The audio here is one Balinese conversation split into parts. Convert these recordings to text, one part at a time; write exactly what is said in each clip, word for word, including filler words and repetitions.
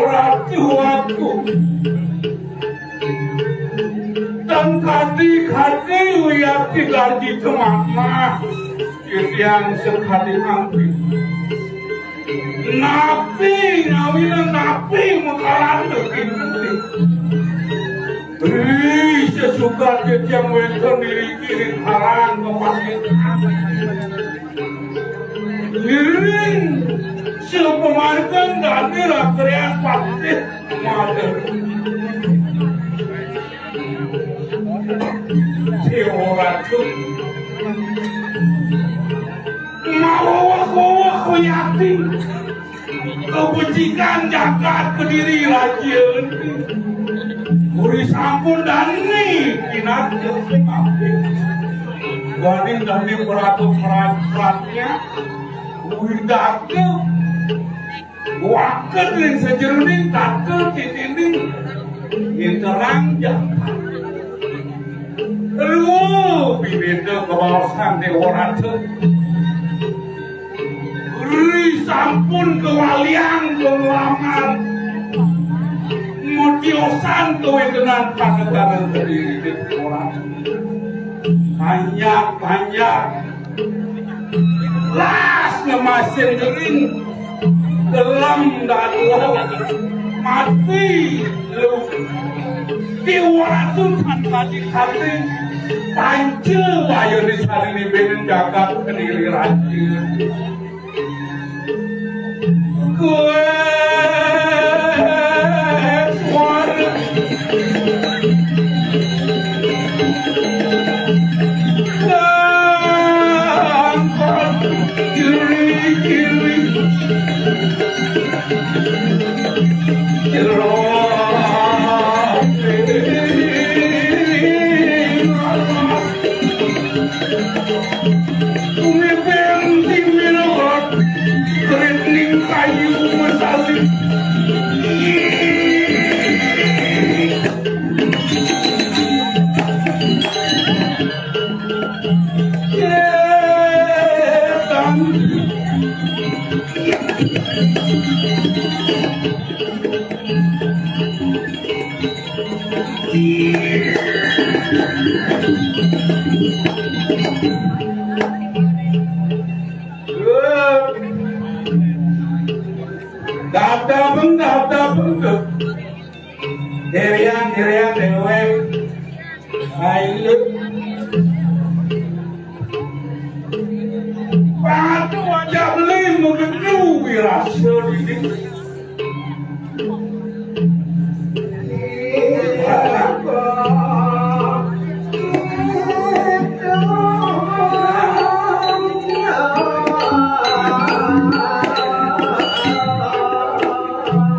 Ratu aku. Dan kadi-kadi wiakti darji temamah. Titiang sekadi mangkin. Napi ngawinang napi makalan begini. Ri sesuka titiang wénten diri-diri karang kepasir. Ngiring sepamargan dadi rakrian patih mader. Déwa Ratu. Mawéh-wéh kuyati. Kebucikan jagat Kediri raja. Uri sampun dani kinat. Waning dani peratu perat-peratnya. Uri dake. Waket ring sajeroning tata titining. Nginterang jagat. Luwih bibida kabaosan Déwa Ratu. Ri sampun kawaliang kalaman. Matiosan kawéntenan pangetara Kediri Déwa Ratu. Panjak-panjak. Las ngemasin gering. Gelem datuh mati lu. Déwa Ratu tan kadi-kadi panca wayah di sarine benen jagat Kediri raja. Kowe suara. Dada beng, dada beng. Dirian, dirian, dewek. Ayo. Patu aja beli mengendu wirasa ini.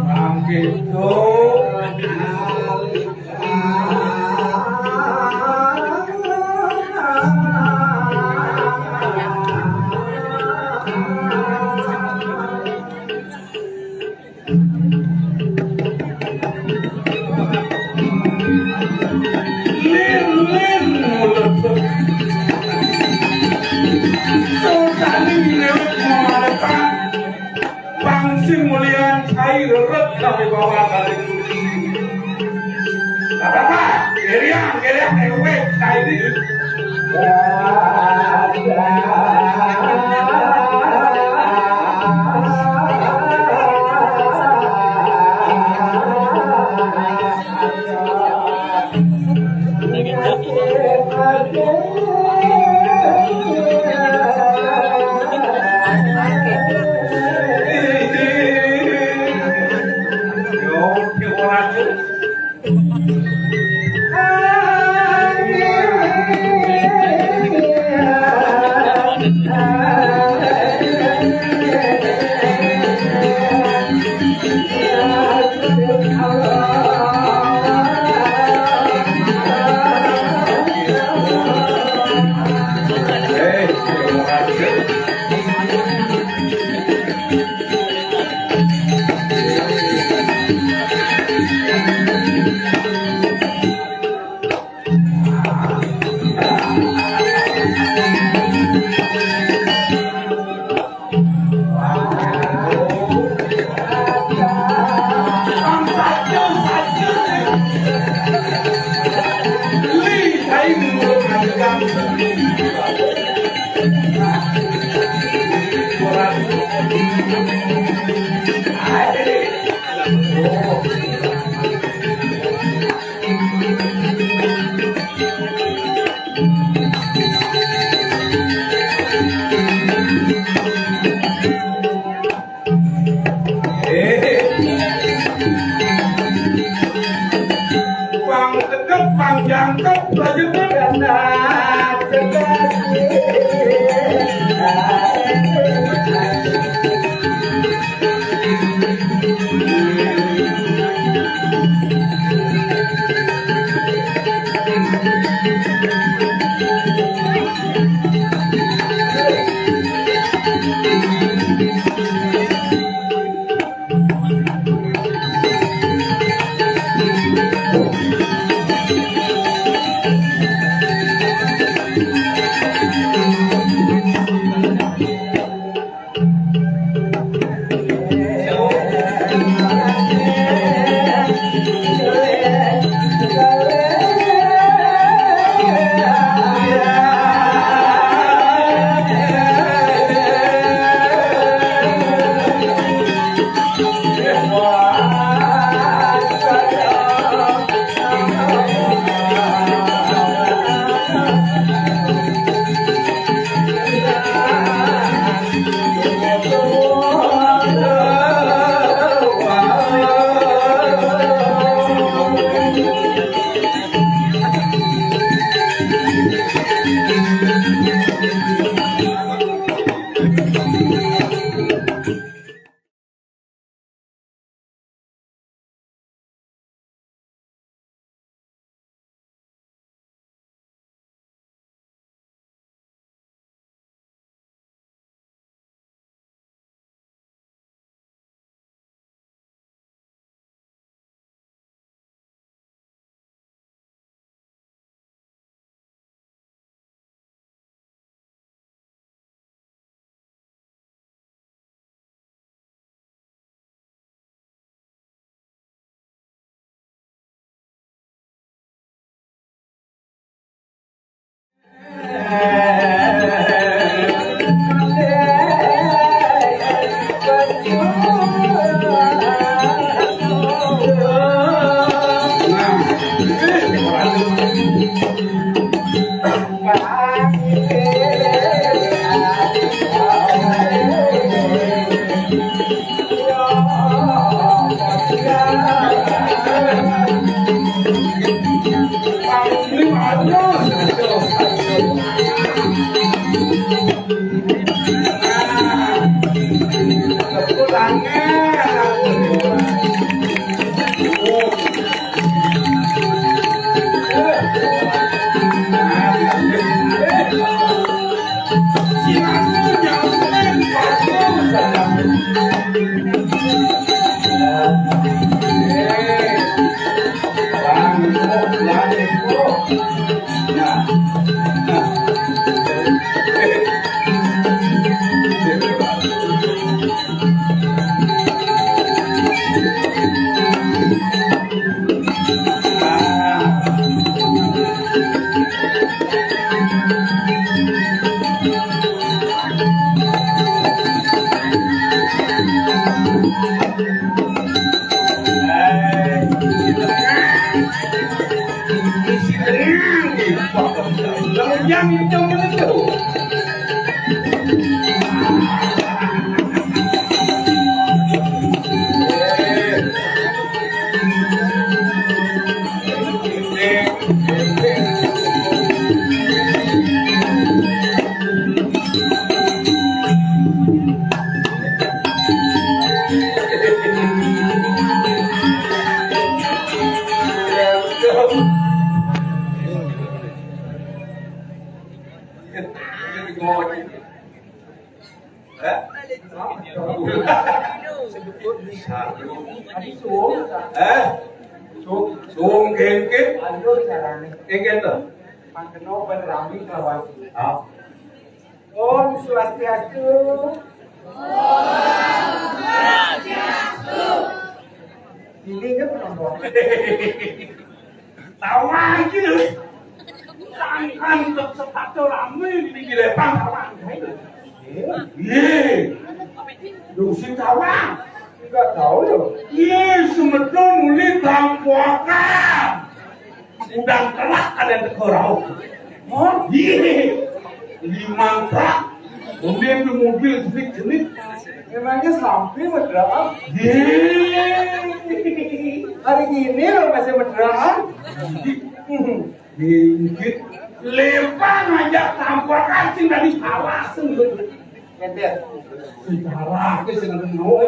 Bangkit tuh. Lin, lin, mulet. Sultan ini lewat mengharapkan. Pang sing mulian cai reret kami bawa kali. Apa-apa? Geriang, geriang, eh, weh, cai ini. Eh? Sung, sung, kengken. Aduh, carane. Kengken to. Pangkeno ben rame kelawan. Ah. Om Swastiastu. Ini kan penonton. Tawa iki lho. Sangkan sepatu rame di pinggir lepang tawa. Iya. Duh, sing tawa. Enggak tahu ya. Iya, semeton muli tampuakan. Udang kerak ada teko rauh. Hah? Iya. Limang truk. Kemudian di mobil jenik-jenik. Memangnya sampai medra? Iya. Hari gini loh masih medra. Dikit lempar aja tampar kancing dari palas. Ngeder. Sejarah ke sing ada dulu.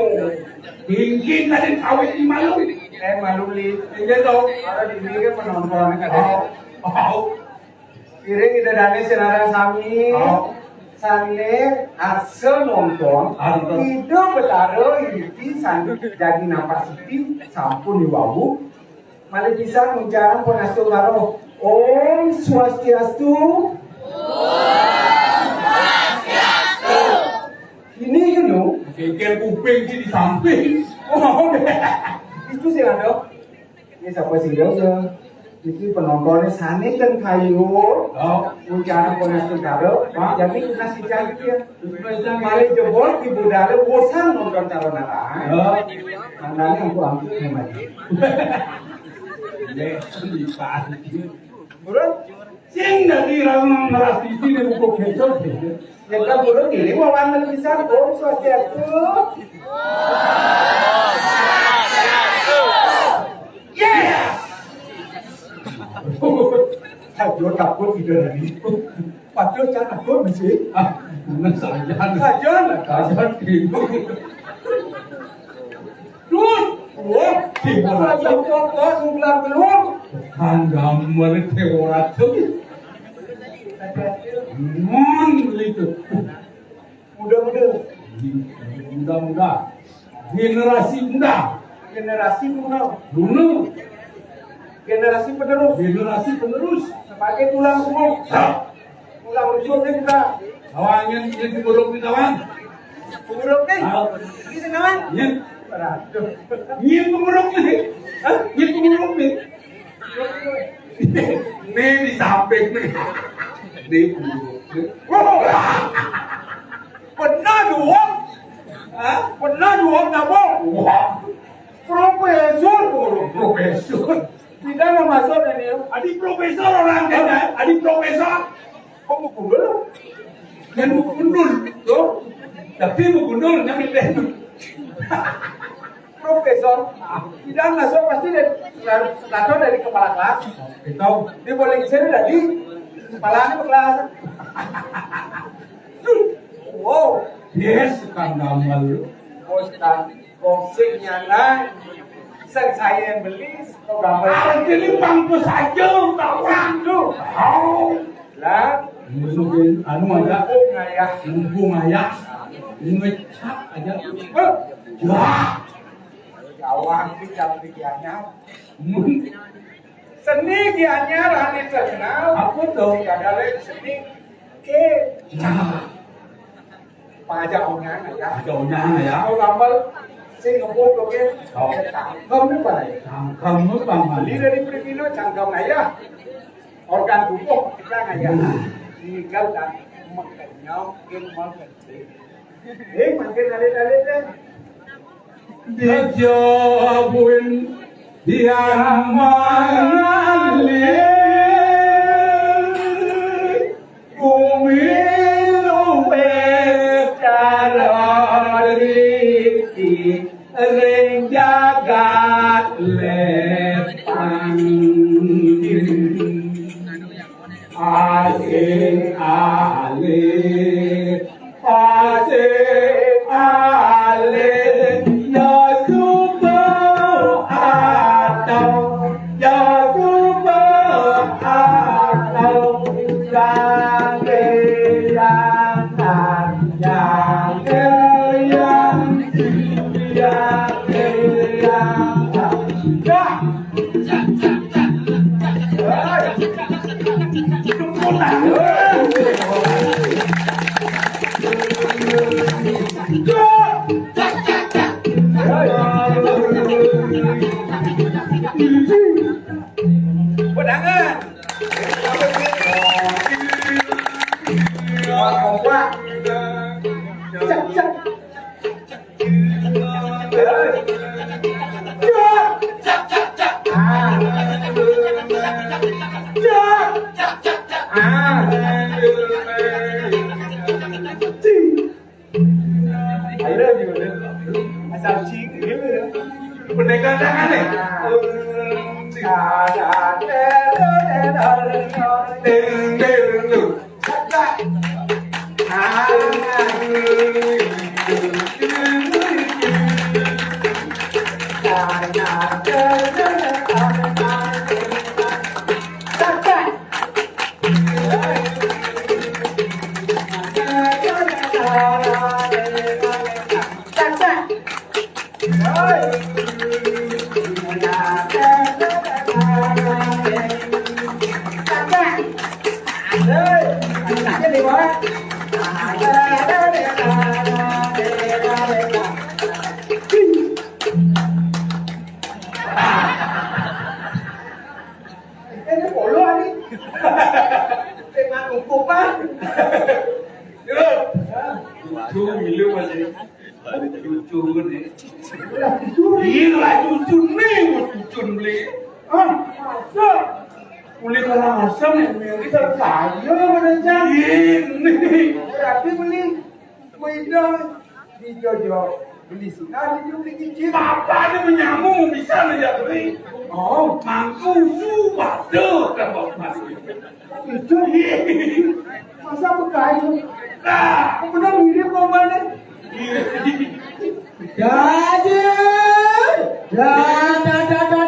Tinggi tadi kawin di malu. Eh, malu, Li. Iya dong. Ada di sini kan penonton kan. Oh. Oh. Iring ida dane sinareng sami. Oh. Sane asal nonton. Ah, nonton. Ida Betara Iriki sane jadi nampak siti sampun diwawu. Malih pisan ngucapang pangastuti karo Om Swastiastu. Om Swastiastu. Ini kan lho. Geger kuping sih di samping. Oh, itu sih ada. Ini siapa sih ya? Iki penontonnya sane ten kayu. Oh. Ngucapang pangastuti karo. Pak. Jadi kita sih cantik ya. Mari jebol di budale bosan nonton calon anak. Ya. Manane aku angkut namanya. Nek di pagi. Bro, sing dari rang merah titi di buku kecil. Ya kan bro, ini mau mana bisa Om Swastiastu. Yes. Aduh, takut tidak dari. Padahal kan aku masih. Ah, bener saja. Saja lah. Saja gitu. Duh, wah, gimana? Saja kok, kok, sebelah belum. Kan gambar teora tuh. Mon itu. Muda-muda. Muda-muda. Generasi muda. Generasi kuno. Kuno. Generasi penerus. Generasi penerus. Sebagai tulang punggung. Hah? Tulang rusuknya kita. Kawannya ini penguruk di kawan. Penguruk nih. Ah. Ini kawan. Ini. Aduh. Ini penguruk nih. Hah? Ini penguruk nih. Nih di samping nih. Nih penguruk. Pernah dua. Hah? Pernah dua nabung. Wah. Profesor, oh, profesor. Tidak ada masuk ini. Adi profesor orang kan? Adi profesor. Kok mau gundul? Kan mau gundul, loh. Tapi mau gundul, ngambil deh. Profesor, tidak masuk pasti dari, dari kepala kelas. Tahu. Dia boleh sini dari kepala kelas. Wow. Yes, kan gambar. Wong sing nyandang, sing sayen beli, kok gambar. Arep ini pangku saja, tak pangku. Oh. Lah, musuhin anu aja. Mumpung ayah. Mumpung ayah. Ngecap aja. Eh. Ya. Jawab iki jam pikirannya. Seni ki anyar ane terkenal. Apa to? Kadale seni ke. Nah. Pajak onyangan ya. Pajak onyangan ya. Kau gambar sing ngebut to ke. Oh. Cangkem ni, Pak. Cangkem ni, Pak. Beli dari Pripino cangkem ayah. Organ tubuh kita ayah. Nah. Tinggal dan mengenyam, makin mengenyam. Eh, makin alit-alit deh. Dijauhin yang mengalir, bumi luwih cara riki ring jagat lepang. Asing alih, asing alih, ya suba atau, ya suba atau, yang yang yang yang yang yang Pedangan. Kompak. Cek, cek. Ayo, gimana? Asal cing, gitu ya. Pendekatan aneh. Ding, ding, ding. Ini polo hari. Tengah ukupan. Cucu milu masih. Cucu ni. Iya lah cucu ni, cucu beli. Ah, masa? Boleh kalah masa ni, bisa saya mana jam? Ini. Berarti beli. Wih, dong. Di Jojo beli sinar, di beli cincin. Bapak ni menyamung, bisa ni ya beli. Oh, mangku su, waduh, kan bapak. Itu. Masa bekai? Nah, benar mirip kok mana? Dajil. Dajil.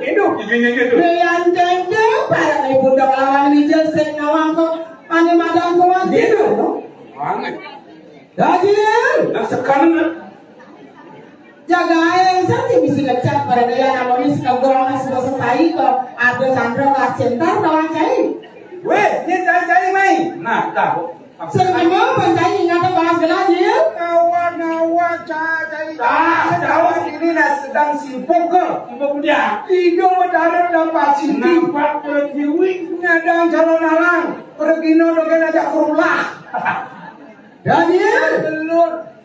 Hidup. Ini, ini, ini. Rian cengceng, para ibu dah lawan rijil, sing nawang kok. Ane madan kok. Hidup. Banget. Dajil. Nah, sekarang, nah. Jagaé sing mesti ngecek para dia namanya sekagol mas basa cai kok ada Chandra lah cinta lawan cai. Weh, ini cai-cai mai. Nah, tahu. Sing kena pancai ingatan bahas gelah, Jil. Kawan-kawan cai-cai. Ah, tahu ini nah sedang sibuk ke? Sibuk dia. Tiga berdarah dan pacing. Nampak pertiwi. Ngadang calon alang. Pergino dengan ajak kerulah. Daniel,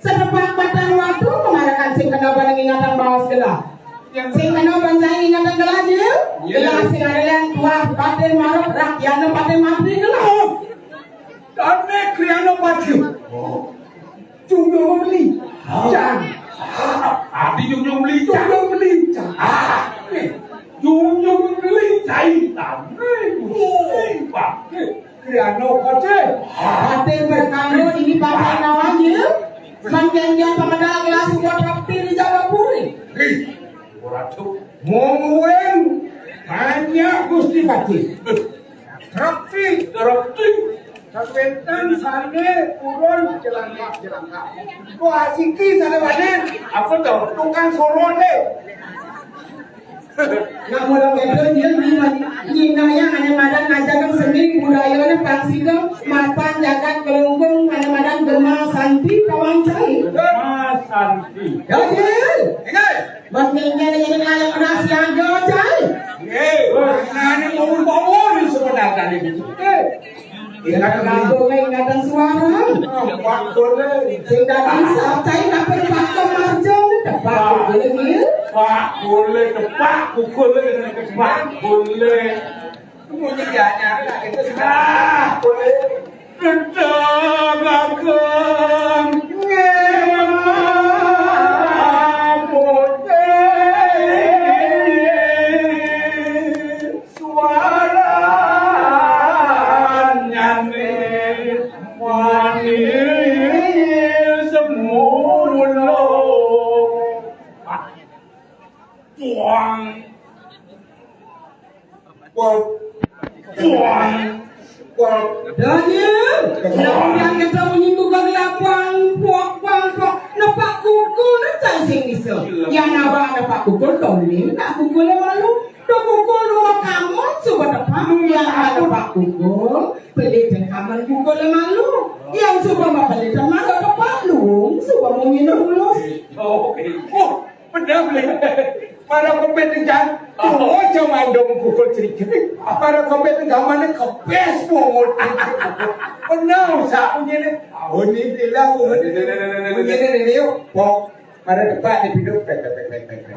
sedepak batang waktu kemarakan sing kena bareng ingatan bawas gelah. Sing kena bancai ingatan gelah, Jil. Iya. Gelah sing ada yang tuah batin marep rakyatnya batin mati gelah. Oh. Dane kriano pati. Oh. Jumlah beli. Oh. Jan. Ah, adi jumlah beli. Jumlah beli. Jan. Ah, eh. Jumlah beli. Cai. Tane. Oh. Pak. Eh. Kriano Pace. Ate berkano ini bapak nawanya. Sangkengnya Mongweng banyak Gusti Patih. Repti, repti. Sawentan sane purun jelangkap-jelangkap. Wah, siki sane waden. Apa to? Tukang sorone. Nak mula kedo dia nyinayang ane madan ngajakan seni budayane pang sida mapan jagat Kelungkung ane madan Gema Santi Pawancai. Gema Santi. Ya, Jil. Ingat. Bang Jengkel ini kalau kena siaga, Cai. Nggih, nane mau bawa ni sebenarnya ni. Eh, ingatan lagu, ingatan suara. Pak Kole. Sing datang satai dapat Pak Kemarjo, dapat Pak Kole ni. Pak Kole, dapat Kole, Pak Kole. Munyi ya, nyari itu sudah. Ah, Kole. Ketegaken ngelah putih suaranyane manis mula. Tuang. Wah. Wah. Wah. Daniel, yang kita bunyi buka gelapang, puak, puak, puak. Nepak kukul, nepak sing bisa. Ya, nabak nepak kukul, tolin, nak kukul malu. Dah kukul rumah kamu, coba tepak. Ya, nepak kukul, pelit kamu kukul malu. Yang coba pelit malu, tepak lu, coba mau minum dulu. Oh, oke. Oh, benar, benar. Para kompeten kan, oh, cuma dong pukul sedikit. Para kompeten kan mana kepes pungut. Benar, usah punya ni. Oh, ni bilang, oh, ni bilang. Punya ni, ni, ni, yuk. Pok, para depan ni, piduk, pek, pek, pek, pek, pek.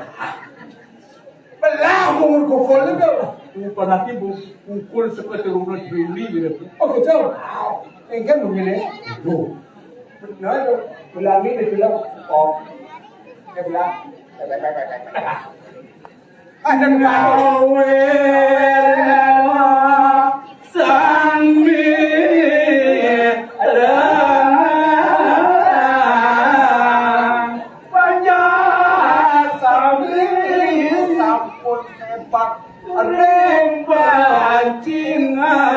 Belah pungut pukul tu. Bukan lagi, Bu. Pukul seketurungan Beli gitu. Oh, betul. Engkan begini. Tuh. Benar tu. Ulangi dia bilang. Oh. Dia bilang. Ada gawe sami. Panjang sami sampun hebat. Ring pancingan.